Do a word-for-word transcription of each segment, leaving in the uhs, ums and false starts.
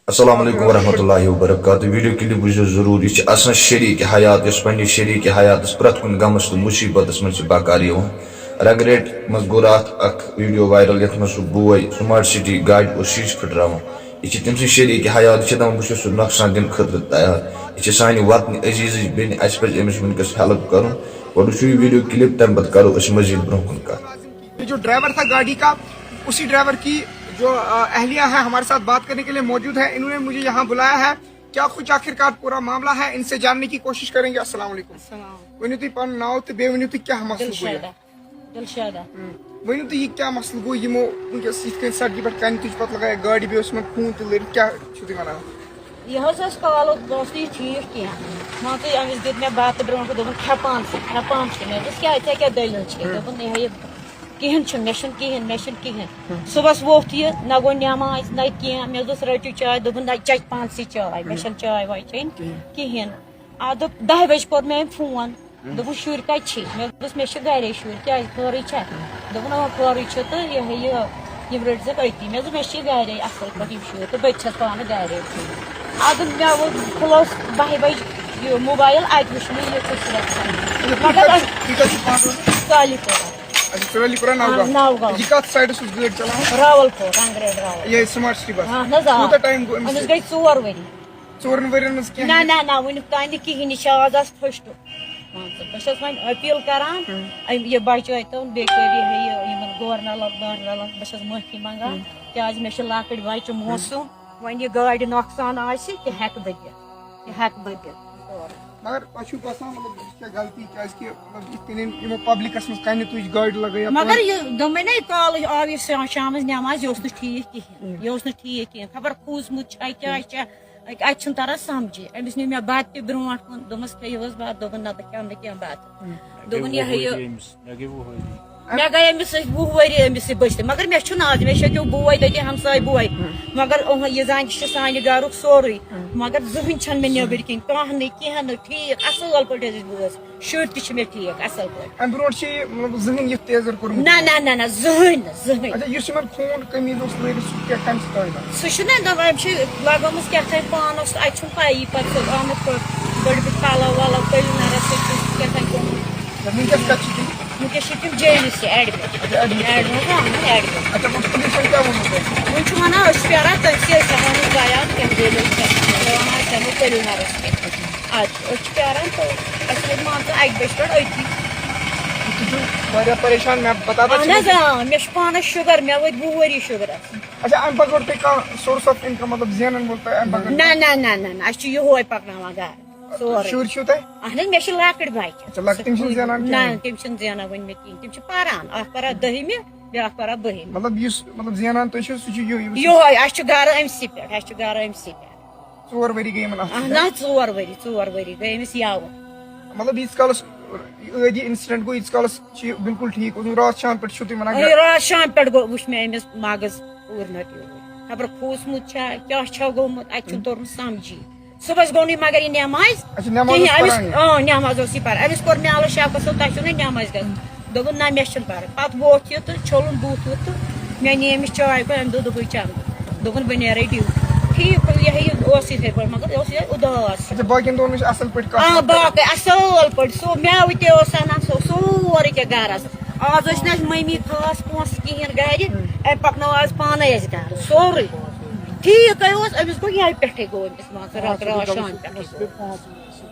السلام علیکم ورحمۃ اللہ وبرکاتہ۔ ویڈیو کلپ وٕچھزیو ضروٗر۔ یہِ چھِ آسان شریٖک حیات، یۄس پننہِ شریٖک حیاتس پرٛٮ۪تھ کُنہِ غمس تہٕ مُصیبتس منٛز چھِ بکار یِوان۔ رگریٹ منٛز گوٚو راتھ اکھ ویڈیو وائرل، یتھ منٛز سُہ بوے سمارٹ سٹی گاڑِ اوس شیٖشہٕ پھٕٹراوان۔ یہِ چھِ تٔمۍ سٕنٛز شریٖک حیات، یہِ چھِ دپان، بہٕ چھُس سُہ نۄقصان دِنہٕ خٲطرٕ تیار۔ یہِ چھِ سانہِ وطنہِ عزیزٕچ بیٚنہِ، اسہِ پزِ أمِس وٕنکیٚس ہیلپ کرُن۔ گۄڈٕ وٕچھِو یہِ ویڈیو کلپ، تمہِ پتہٕ کرو أسۍ مزید برونٛہہ کُن کتھ۔ یہ جو ڈرائیور تھا گاڑی کا، اسی ڈرائیور کی جو اہلیہ ہے ہمارے ساتھ بات کرنے کے لیے موجود ہے، انہوں نے مجھے یہاں بلایا ہے۔ کیا کچھ آخرکار پورا معاملہ ہے، ان سے جاننے کی کوشش کریں گے۔ السلام علیکم۔ السلام۔ ؤنِو تُہۍ پنُن ناو تہٕ بیٚیہِ ؤنِو تُہۍ کیٛاہ مسلہٕ گوٚو یہِ؟ دلشادہ۔ دلشادہ۔ ؤنِو تُہۍ یہِ کیٛاہ مسلہٕ گوٚو یِمو وٕنکیٚس یِتھ کٔنۍ سڑکہِ پٮ۪ٹھ کنہِ تُج پتہٕ لگایکھ گاڑِ بیٚیہِ اوس یِمن خوٗن تہِ لٔرِتھ، کیٛاہ چھِو تُہۍ ونان؟ یہِ حظ اوس کالُک، اوس نہٕ یہِ ٹھیٖک کینٛہہ۔ مان ژٕ، أمِس دیُت مےٚ بَتہٕ برونٛٹھ، دوٚپُن، "کھےٚ پانسٕے، کھےٚ پانسٕے۔" مےٚ دوٚپُس، "کیٛازِ، ژےٚ کیٛاہ دٔلیٖل چھے؟" دوٚپُن، "یہِ ہا یہِ کِہیٖنۍ چھُنہٕ، مےٚ چھُنہٕ کِہیٖنۍ، مےٚ چھُنہٕ کِہیٖنۍ۔" صُبحَس ووٚتھ یہِ، نہ گوٚو نٮ۪ماز، نہ کینٛہہ۔ مےٚ دوٚپُس، "رٔٹِو چاے؟" دوٚپُن، "نہ، چےٚ پانسٕے چاے، مےٚ چھَنہٕ چاے واے چیٚنۍ کِہیٖنۍ۔" آ، دوٚپ، دَہہِ بَجہِ کوٚر مےٚ أمۍ فون۔ دوٚپُن، "شُرۍ کَتہِ چھِ؟" مےٚ دوٚپُس، "مےٚ چھِ گَرے شُرۍ، کیٛازِ، خٲرٕے چھا؟" دوٚپُن، "اۭں، خٲرٕے چھُ تہٕ یہِ ہا یہِ، یِم رٔٹۍ زٮ۪کھ أتی۔" مےٚ دوٚپ، "مےٚ چھِ گَرے اَصٕل پٲٹھۍ یِم شُرۍ تہٕ بہٕ تہِ چھَس پانہٕ گَرے۔" اَدٕ مےٚ ووٚن، کھُلوس بَہہِ بَجہِ یہِ موبایِل، اَتہِ وٕچھ مےٚ یہِ قٕصہٕ گژھان۔ مگر تُہۍ کَتہِ چھِو پانہٕ روزان؟ سالی پورہ۔ اچھا، سُرالی پورہ، ناوگام۔ آ، ناوگام۔ یہِ کَتھ سایڈَس اوس گٲڑۍ چَلاوان؟ راول پور، رنگریز راول۔ یہِ سمارٹ سٹی بس۔ اہن حظ، آ۔ کوٗتاہ ٹایم گوٚو أمِس أمِس سۭتۍ؟ گٔے ژور ؤری۔ ژورَن ؤرِین منٛز کینٛہہ؟ نہ، نہ، نہ، وُنیُک تام نہٕ کِہیٖنۍ، یہِ چھِ آز آز فٔسٹ۔ مان ژٕ، بہٕ چھَس وۄنۍ اپیٖل کران، أمۍ یہِ بچٲیتون، بیٚیہِ کٔرۍ یہِ ہا یہِ یِمن گورنلن، گورنلن، بہٕ چھَس معٲفی منٛگان، کیٛازِ مےٚ چھِ لۄکٕٹۍ بچہِ موسوٗم، وۄنۍ یہِ گاڑِ نۄقصان آسہِ، تہِ ہٮ۪کہٕ بہٕ دِتھ، تہِ ہٮ۪کہٕ بہٕ دِتھ۔ مگر تۄہہِ چھُو باسان، مطلب، یہِ چھےٚ غلطی، کیٛازِ کہِ، مطلب، یِتھ کٔنۍ یِمو پبلکس منٛز کنہِ تُج، گاڑِ لگٲیِتھ؟ مگر یہِ دوٚپمَے نہ، یہِ کالٕچ آو یہِ شا-، شامَس نٮ۪ماز، یہِ اوس نہٕ ٹھیٖک کِہیٖنۍ، یہِ اوس نہٕ ٹھیٖک کِہیٖنۍ، خبر کھوٗژمُت چھا، کیٛاہ چھا، اَتہِ چھُنہٕ تران سمجھے۔ أمِس نیوٗ مےٚ بتہٕ تہِ برونٛٹھ کُن، دوٚپمَس، "کھیٚیِو حظ بتہٕ؟" دوٚپُن، "نہ، بہٕ کھٮ۪مہٕ نہٕ کینٛہہ بتہٕ۔" دوٚپُن، "یہِ ہا یہِ۔" مےٚ گٔے أمِس سۭتۍ وُہ ؤری أمِس سۭتۍ بٔچھتٕے، مگر مےٚ چھُنہٕ آز، مےٚ چھِ ییٚتیو بوے تٔتی ہمساے بوے، مگر یہِ زَنہِ چھِ سانہِ گرُک سورُے، مگر زٕہٕنۍ چھَنہٕ مےٚ نیٚبٕرۍ کِنۍ کانٛہہ نہٕ، کینٛہہ نہٕ، ٹھیٖک اَصٕل پٲٹھۍ ٲسۍ بٲژ، شُرۍ تہِ چھِ مےٚ ٹھیٖک اَصٕل پٲٹھۍ۔ امہِ برونٛٹھ چھِ یہِ، مطلب، زٕہٕنۍ یُتھ تیزر کوٚرمُت؟ نہ، نہ، نہ، نہ، زٕہٕنۍ نہٕ، زٕہٕنۍ۔ اچھا، یُس یِمن خوٗن کٔمی اوس لٲرِتھ، سُہ کیٛاہ، کَمہِ سۭتۍ آو یِمن؟ سُہ چھُنہ دَپان، أمِس چھِ لگٲمٕژ کیٛاہ تام پانَس، اَتہِ چھُنہٕ پَیی پَتہٕ سُہ آمُت پٲٹھۍ بٔڑۍ بٔڑۍ پَلو وَلو تٔلۍ نَرَس سۭتۍ چھُ کیٛاہ تام گوٚمُت۔ وٕنکیٚس کَتہِ چھِ تِم؟ وٕنکیٚس چھِ تِم جے ایم سی ایڈمِٹ۔ اچھا، ایڈمِٹ۔ ایڈمِٹ، اَہَن، ایڈمِٹ۔ اچھا، وۄنۍ پُلیٖسَن کیٛاہ ووٚنمُت تۄہہِ؟ وۄنۍ چھِ وَنان، أسۍ چھِ پرٛاران تٔمۍ سٕے، أسۍ ہٮ۪کو نہٕ بیان کینٛہہ، دٔلیٖل کیٛاہ چھِ، مےٚ وَنان، أسۍ ہٮ۪مو تٔلۍ نَرَس پٮ۪ٹھ۔ اَدٕ أسۍ چھِ پرٛاران تہٕ اَسہِ ووٚن، مان ژٕ، اَکہِ بَجہِ پٮ۪ٹھ أتی۔ تُہۍ چھِو واریاہ پریشان، مےٚ بتا تھا۔ اَہَن حظ، آ، مےٚ چھُ پانَس شُگر، مےٚ وٲتۍ وُہ ؤری شُگرَس۔ اچھا، اَمہِ پَتہٕ گوٚو تۄہہِ کانٛہہ سورس آف اِنکم، مطلب، زینَن وول تۄہہِ اَمہِ پَتہٕ؟ نہ، نہ، نہ، نہ، نہ، اَسہِ چھُ یِہوے پَکناوان گَرٕ سورُے۔ شُرۍ چھِو تۄہہِ؟ اَہَن حظ، مےٚ چھِ لۄکٕٹۍ بَچہِ۔ اچھا، لۄکٹِم چھِنہٕ زینان کِہیٖنۍ؟ نہ، تِم چھِنہٕ زینان وٕنہِ مےٚ کِہیٖنۍ، تِم چھِ پَران، اَکھ پَران دٔہِمہِ، بیٛاکھ پَران بٔہِمہِ۔ مطلب، یُس، مطلب، زینان تُہۍ چھِو، سُہ چھُ یِہوٚے، یُس یِہوٚے، اَسہِ چھُ گَرٕ أمۍ سٕے پٮ۪ٹھ، اَسہِ چھُ گَرٕ أمۍ سٕے پٮ۪ٹھ۔ ژور ؤری گٔے یِمن اَتھ اہن سۭتۍ۔ حظ، ژور ؤری، ژور ؤری گٔے أمِس یَوٕ۔ مطلب، ییٖتِس کالَس عٲدی اِنسِڈنٹ گوٚو، ییٖتِس کالَس چھُ یہِ بِلکُل ٹھیٖک اوسمُت۔ راتھ شام پٮ۪ٹھ چھُو تُہۍ وَنان اے، گرِ؟ راتھ شام پٮ۪ٹھ گوٚو، وٕچھ مےٚ أمِس مَغٕز اوٗرۍ نَتہٕ یوٗرۍ۔ خبر کھوٗژمُت چھا، کیٛاہ چھا گوٚمُت، اَتہِ چھُنہٕ توٚرمُت سَمجھی۔ صُبحَس گوٚو نہٕ مگر یہِ نٮ۪مازِ اچھا، نٮ۪ماز کِہیٖنۍ۔ اوس أمِس، پَران یہِ؟ اۭں، نٮ۪ماز اوس یہِ پَران۔ أمِس کوٚر مےٚ عرض، "شیخ صٲب، تۄہہِ چھُو نہٕ نٮ۪مازِ گژھُن؟" دوٚپُن، "نہ، مےٚ چھُنہٕ پَرُن۔" پَتہٕ ووٚتھ یہِ تہٕ چھوٚلُن بُتھ وُتھ تہٕ مےٚ نی أمِس چاے پھٔلۍ، أمۍ دوٚپ، "دوٚپُے چَمہٕ۔" دوٚپُن، "بہٕ نیرَے ڈیوٹی۔" ٹھیٖک، یہِ ہا یہِ اوس یِتھَے پٲٹھۍ، مگر یہِ اوس یِہوٚے اُداس۔ اچھا، باقین دۄہن نِش اَصٕل پٲٹھۍ کَتھ آ، باتھ کران؟ باقٕے اَصٕل پٲٹھۍ۔ سُہ مٮ۪وٕ تہِ اوس اَنان، سُہ اوس سورُے کینٛہہ گَرَس۔ آز ٲسۍ نہٕ اَسہِ مٔمی خاص پونٛسہٕ کِہیٖنۍ گَرِ، اَمہِ پَکنٲو آز پانَے اَسہِ گَرٕ سورُے۔ ٹھیٖک ہے اوس، أمِس گوٚو یَہَے پٮ۪ٹھَے گوٚو أمِس، مان ژٕ، راتہٕ راتھ شام پٮ۪ٹھٕے گوٚو۔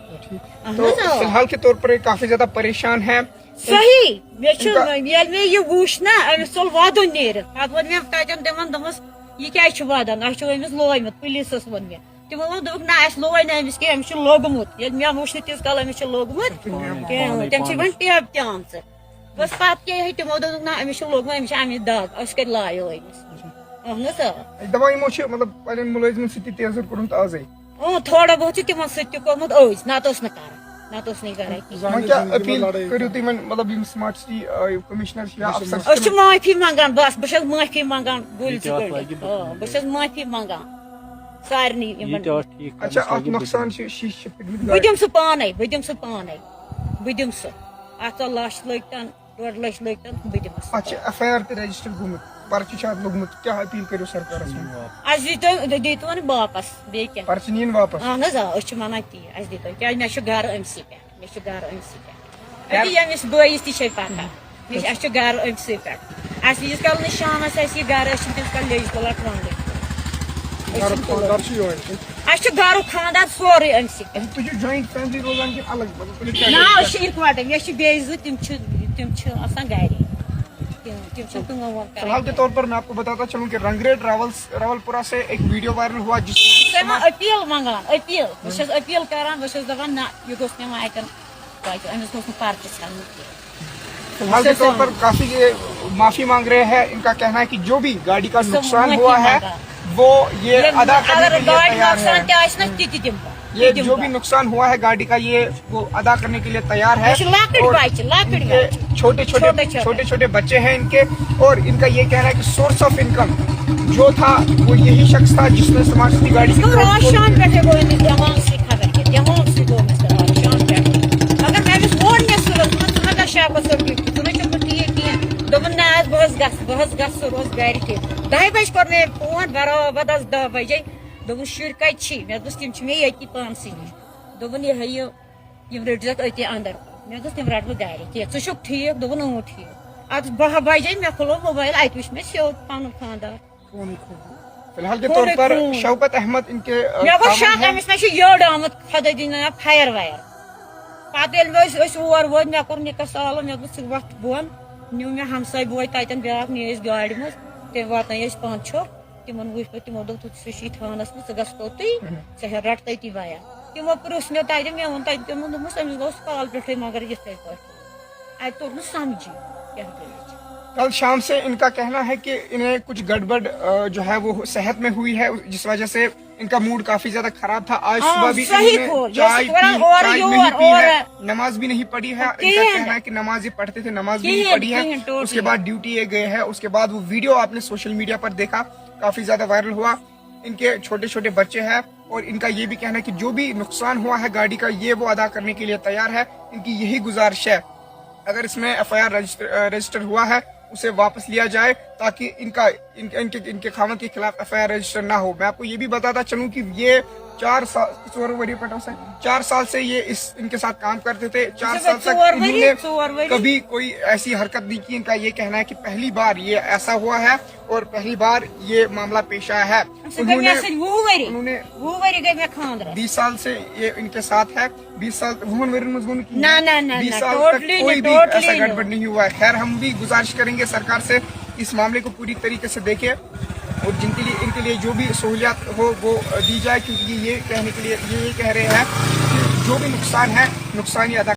اہن تو حظ، آ۔ فی الحال کے طور پر یہ کافی زیادہ پریشان ہے۔ صحیح، مےٚ چھُ، اِنکا- ییٚلہِ مےٚ یہِ وُچھ نا، أمِس ژوٚل وَدُن نیٖرِتھ۔ پَتہٕ ووٚن مےٚ تَتٮ۪ن تِمَن، دوٚپمَس، "یہِ کیٛازِ چھُ وَدان؟ اَسہِ چھُ أمِس لویمُت۔" پُلیٖسَس ووٚن مےٚ۔ تِمو ووٚن، دوٚپُکھ، "نہ، اَسہِ لوے نہٕ أمِس کینٛہہ، أمِس چھُ لوٚگمُت۔" ییٚلہِ مےٚ وُچھ نہٕ تیٖتِس کال أمِس چھُ لوٚگمُت کینٛہہ، تٔمۍ چھِ وۄنۍ ٹیب تہِ آمژٕ۔ بَس پَتہٕ کیٛاہ یہِ، تِمو دوٚپُکھ، "نہ، أمِس چھُ لوٚگمُت، أمِس چھِ اَمِچ دَگ، أسۍ کَتہِ لایو أمِس؟" اہن حظ، آ۔ دَپان یِمو چھِ، مطلب، پننٮ۪ن مُلٲزمَن سۭتۍ تہِ تیزر کوٚرمُت آزے۔ اۭں، تھوڑا بہت چھِ تِمن سۭتۍ تہِ کوٚرمُت أزۍ، نتہٕ اوس نہٕ کران، نتہٕ اوس نہٕ یہِ کران کینٛہہ۔ وۄنۍ کیٛاہ اپیل کٔرِو تُہۍ یِمن، مطلب، یِم سمارٹ سٹی، آ، یِم کمشنر چھِ یا افسر چھِ؟ أسۍ چھِ معٲفی منٛگان، بس بہٕ چھَس معٲفی منٛگان، گُلۍ زٕ گٔنٛڈِتھ۔ آ، بہٕ چھَس معٲفی منٛگان سارنٕے یِمن۔ اچھا، اتھ نۄقصان چھِ، شیٖشہٕ چھِ پھٕٹمٕتۍ بہٕ گاڑِ۔ دِمہٕ سُہ پانے، بہٕ دِمہٕ سُہ پانے، بہٕ دِمہٕ سُہ۔ اتھ ژےٚ لچھ لٔگۍ تن، ڈۄڈ لچھ لٔگۍ تن، بہٕ دِمس۔ اتھ چھِ ایف آی آر تہِ رجسٹر گوٚمُت۔ پرچہِ چھِ اَتھ لوٚگمُت، کیٛاہ اپیٖل کٔرِو سرکارس منٛز؟ اَسہِ دیٖتو، دیٖتو وۄنۍ واپس بیٚیہِ کیٛاہ؟ پرچہِ نِیِن واپس۔ اہن حظ، آ، أسۍ چھِ وَنان تی، اَسہِ دیٖتو، کیٛازِ مےٚ چھُ گرٕ أمسٕے پٮ۪ٹھ، مےٚ چھُ گرٕ أمسٕے پٮ۪ٹھ۔ أتی ییٚمِس بٲیِس تہِ چھے پَتہ، مےٚ چھُ، اَسہِ چھُ گرٕ أمسٕے پٮ۪ٹھ۔ اَسہِ ییٖتِس کال نہٕ شامَس اَسہِ یہِ گرٕ، أسۍ چھِنہٕ تیٖتِس کال لیٚجہِ تُلان ٹرٛانٛگٕے۔ أسۍ گرُک چھِنہٕ خانٛدار تُلان۔ چھُ یِہوٚے۔ اَسہِ چھُ گرُک خانٛدار سورُے أمسٕے پٮ۪ٹھ۔ تُہۍ چھِو جویِنٹ فیملی روزان کِنہٕ الگ؟ مطلب، تُہۍ چھِو کیٛاہ نہ، کران؟ أسۍ چھِ اِکوَٹَے، مےٚ چھِ بیٚیہِ زٕ، تِم چھِ، تِم چھِ آسان گرِ، تِم، تِم چھِنہٕ کٲم وٲم کران۔ فی الحال کے طور پر میں آپ کو بتاتا چلوں کہ رنگریٹ راول راولپورہ سے ایک ویڈیو وائرل ہوا، جس سۄ ما اپیل منٛگان، اپیل۔ بہٕ چھَس اپیل کران، بہٕ چھَس دَپان، نہ، یہِ گوٚژھ مےٚ وۄنۍ اَتٮ۪ن واتُن، أمِس گوٚژھ نہٕ پرچہِ ژھٮ۪نُن کینٛہہ۔ فی الحال کے طور پر کافی یہ معافی مانگ رہے ہیں۔ ان کا کہنا ہے کہ جو بھی گاڑی کا سب نقصان معافی ہوا ہے، مانگا۔ وہ یہ ادا کرنے اگر کے لیے گاڑِ تیار ہے۔ نۄقصان تہِ آسہِ نہ، تہِ تہِ دِمہٕ بہٕ۔ یہ تہِ دِمہٕ جو بھی بہٕ۔ نقصان ہوا ہے گاڑی کا، یہ وہ ادا کرنے کے لیے تیار ہے۔ مےٚ چھِ لۄکٕٹۍ اور بچہِ، لۄکٕٹۍ ان کے بچہِ۔ چھوٹے چھوٹے چھوٹے چھوٹے۔ چھوٹے چھوٹے بچے ہیں ان کے، اور ان کا یہ کہنا ہے کہ سورس آف انکم جو تھا، وہ یہی شخص تھا جس نے سماج کی گاڑی گوٚو راتھ شام پٮ۪ٹھَے گوٚو أمِس دٮ۪ماغسٕے خبر کیٛاہ، دٮ۪ماغسٕے گوٚو أمِس راتھ شام پٮ۪ٹھ۔ اگر مےٚ أمِس گۄڈٕنٮ۪تھ سُہ دوٚپُن، ژٕ ما گژھ شاپَس سۭتۍ، ژٕ نَے چھُکھ نہٕ ٹھیٖک کینٛہہ۔ دوٚپُن، نہ حظ، بہٕ حظ گژھٕ، بہٕ حظ گژھٕ، سُہ روزِ گَرِ تہِ۔ دَہہِ بَجہِ کوٚر مےٚ فون، برابر حظ دَہ بَجے۔ دوٚپُن، شُرۍ کَتہِ چھی؟ مےٚ دوٚپُس، تِم چھِ مےٚ ییٚتی پانسٕے نِش۔ دوٚپُن، یہِ ہا یہِ، یِم رٔٹۍ زیٚکھ أتی اَندَر۔ مےٚ دوٚپُس، تِم رَٹہٕ بہٕ گَرِ۔ کیٛاہ، ژٕ چھُکھ ٹھیٖک؟ دوٚپُن، اۭں، ٹھیٖک۔ اَدٕ بَہہ بَجے مےٚ کھُلوو موبایل، اَتہِ وٕچھ مےٚ سیوٚد پَنُن خانٛدار۔ فی الحال کے طور پر شوکت احمد ان کے، آ، مےٚ گوٚو خاوند شک، ہیں۔ أمِس ما چھُ یٔڈ آمُت، خۄدا دِیِن نہ فایَر وایَر۔ پَتہٕ ییٚلہِ وۄنۍ أسۍ، أسۍ اور وٲتۍ، مےٚ کوٚر نِکَس آلو، مےٚ دوٚپ، ژٕ وۄتھ بۄن۔ نیوٗ مےٚ ہمساے بوے تَتٮ۪ن بیٛاکھ، نِیہِ أسۍ گاڑِ منٛز، تٔمۍ واتنٲے أسۍ پانٛژھ شےٚ۔ تِمَن وٕچھ پَتہٕ، تِمو دوٚپ، "ژٕ چھُے تھانَس منٛز، ژٕ گژھ توٚتُے، ژٕ ہے رَٹ تٔتی بَیا۔" تِمو پرٛژھ مےٚ تَتہِ، مےٚ ووٚن تَتہِ تِمَن، دوٚپمَس، أمِس گوٚو سُہ کالہٕ پٮ۪ٹھَے مگر یِتھَے پٲٹھۍ۔ اَتہِ توٚر نہٕ سَمجھی کیٛاہ گٔے۔ کل شام سے ان کا کہنا ہے کہ انہیں کچھ گڑبڑ، آ، جو ہے وہ صحت میں ہوئی ہے، جس وجہ سے ان کا موڈ کافی زیادہ خراب تھا۔ آج ہاں، صبح بھی صحیح انہوں نے کو، چائے جیسے تھوڑا پی، اور چائے یور، نہیں پی اور ہے، نماز بھی نہیں پڑھی ہے۔ ان کا کہین۔ کہنا ہے کہ نماز یہ پڑھتے تھے، نماز بھی کہین، نہیں پڑھی ہے۔ کہین، totally۔ اس کے بعد ڈیوٹی یہ گئے ہیں۔ اس کے بعد وہ ویڈیو آپ نے سوشل میڈیا پر دیکھا، کافی زیادہ وائرل ہوا۔ ان کے چھوٹے چھوٹے بچے ہیں اور ان کا یہ بھی کہنا ہے کہ جو بھی نقصان ہوا ہے گاڑی کا، یہ وہ ادا کرنے کے لیے تیار ہے۔ ان کی یہی گزارش ہے، اگر اس میں F I R register, register ہوا ہے، اسے واپس لیا جائے، تاکہ ان کا، ان، ان کے، ان کے خاوند کے خلاف ایف آئی آر رجسٹر نہ ہو۔ میں آپ کو یہ بھی بتاتا چلوں کہ یہ چار سال، ژور ؤری پٮ۪ٹھ اوس ہے، چار سال سے یہ اس، ان کے ساتھ کام کرتے تھے۔ چار اچھا، سال تک ژور انہوں ؤری، نے ژور ؤری۔ کبھی کوئی ایسی حرکت نہیں کی۔ ان کا یہ کہنا ہے کہ پہلی بار یہ ایسا ہوا ہے اور پہلی بار یہ معاملہ پیش آیا ہے۔ سُہ گٔے مےٚ سۭتۍ وُہ ؤری۔ انہوں نے وُہ ؤری گٔے مےٚ خانٛدرَس۔ بیس سال سے یہ ان کے ساتھ ہے، بیس سال، وُہن ؤرین منٛز گوٚو نہٕ کِہیٖنۍ۔ نہ، نہ، نہ، بیس نہ، سال totally تک کوئی نہٕ، بھی totally ایسا نہٕ۔ گڑبڑ نہیں ہوا ہے۔ خیر، ہم بھی گزارش کریں گے سرکار سے اس معاملے کو پوری طریقے سے دیکھے اور جن کے لیے، ان کے لیے جو بھی سہولیات ہو وہ دی جائے، کیونکہ یہ کہنے کے لیے، یہ کہہ رہے ہیں کہ جو بھی نقصان ہے، نقصان یہ ادا